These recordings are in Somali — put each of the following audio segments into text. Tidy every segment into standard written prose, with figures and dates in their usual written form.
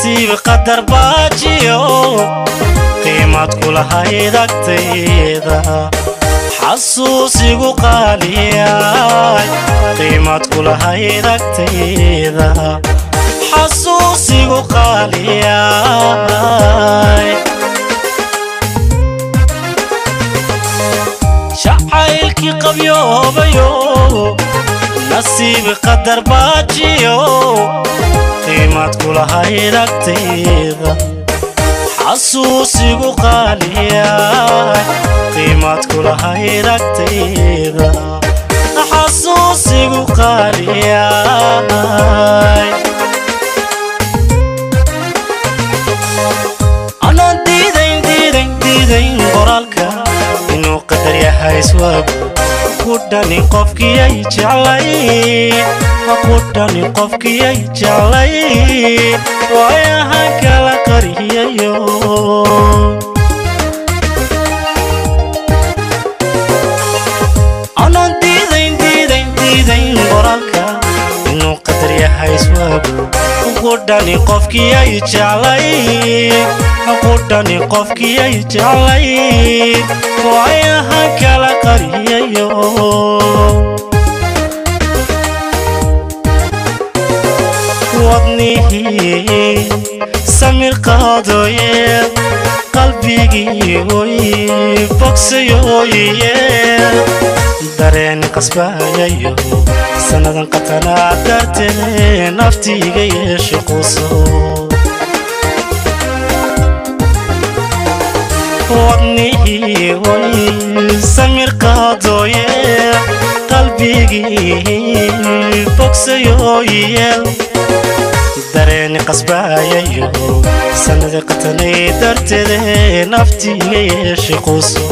Nasiib qadar baajiyo qiimad kulahayd agtayda xasuusigu qaaliyay qiimad kulahayd agtayda xasuusigu qaaliyay jacaylkii qabyoobayo nasiib qadar baajiyo qiimad kulahayd agtayda xasuusigu qaaliyay qiimad kulahayd agtayda xasuusigu qaaliyay anaan diidayn diidayn diidayn qoraalka inuu qadar yahay iswaagu ku dhani qofkiyay jeclay ku dhani qofkiyay jeclay waayahan kala qariyayo anaan diidayn diidayn diidayn qoraalka inuu qadar yahay iswaagu ku dhani qofkiyay jeclay ku dhani qofkiyay jeclay waayahan kala qariyayo wadnihii samir qaadoye qalbigii oy bogsayoye dareen qasbayayo sanadan qatanaa dartee naftiiga yeeshe quso wadnihii oy samir qaadoye qalbigii bogsayoye dareen qasbayayo sanada qatanay darteede naftiiga yeeshe quso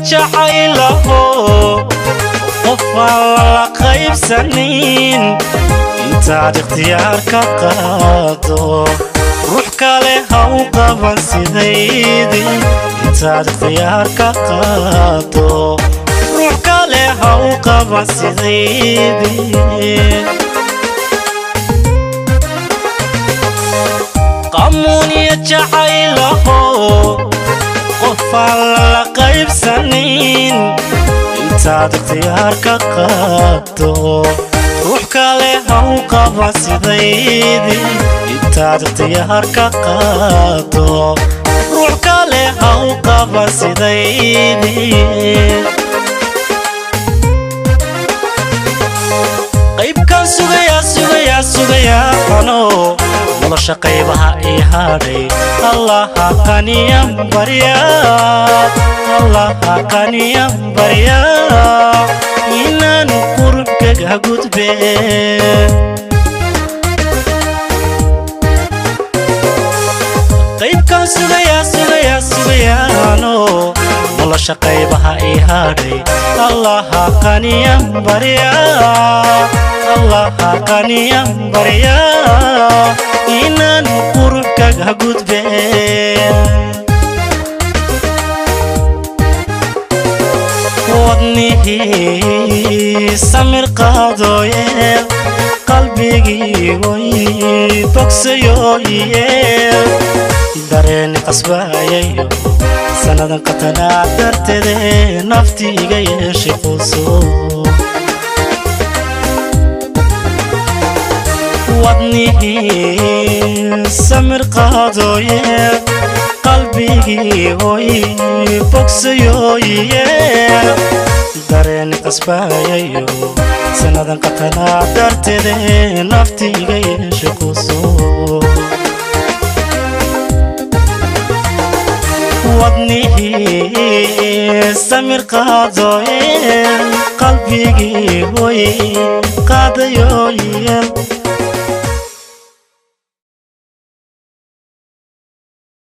jacaylaho qof aan lala qaybsanin intaad ikhtiyaar ka qaado ruux kale ha u qaban sidaydii intaad ikhtiyaar ka qaado ruux kale ha u qaban sidaydii qamuuniya jacaylaho qof aan lala qaybsanin intaad ikhtiyaar ka qaado ruux kale ha u qaban sidaydii intaad ikhtiyaar ka qaado ruux kale ha u qaban sidaydii qaybkaan sugayaa sugayaa sugayaa ano nolosha qaybaha ii hadhay allaha qaniyan barya allaha qaniyan barya inaan qurubkaga gudbe qaybkaan sugayaa sugayaa sugayaano nolosha qaybaha ii hadhay allaha qaniyan barya allaha qaniyan barya inaan qurubkaga gudbe wadnihii samir qaadoye qalbigii oy bogsayoye dareen qasbayayo sanadan qatanaa darteede naftiiga yeeshe quso wadnihii samir qaadoye qalbigii oy bogsayoye dareen qasbayayo sanadan qatanaa darteede naftiiga yeeshe quso wadnihii samir qaadoye qalbigii oy qaadayoye.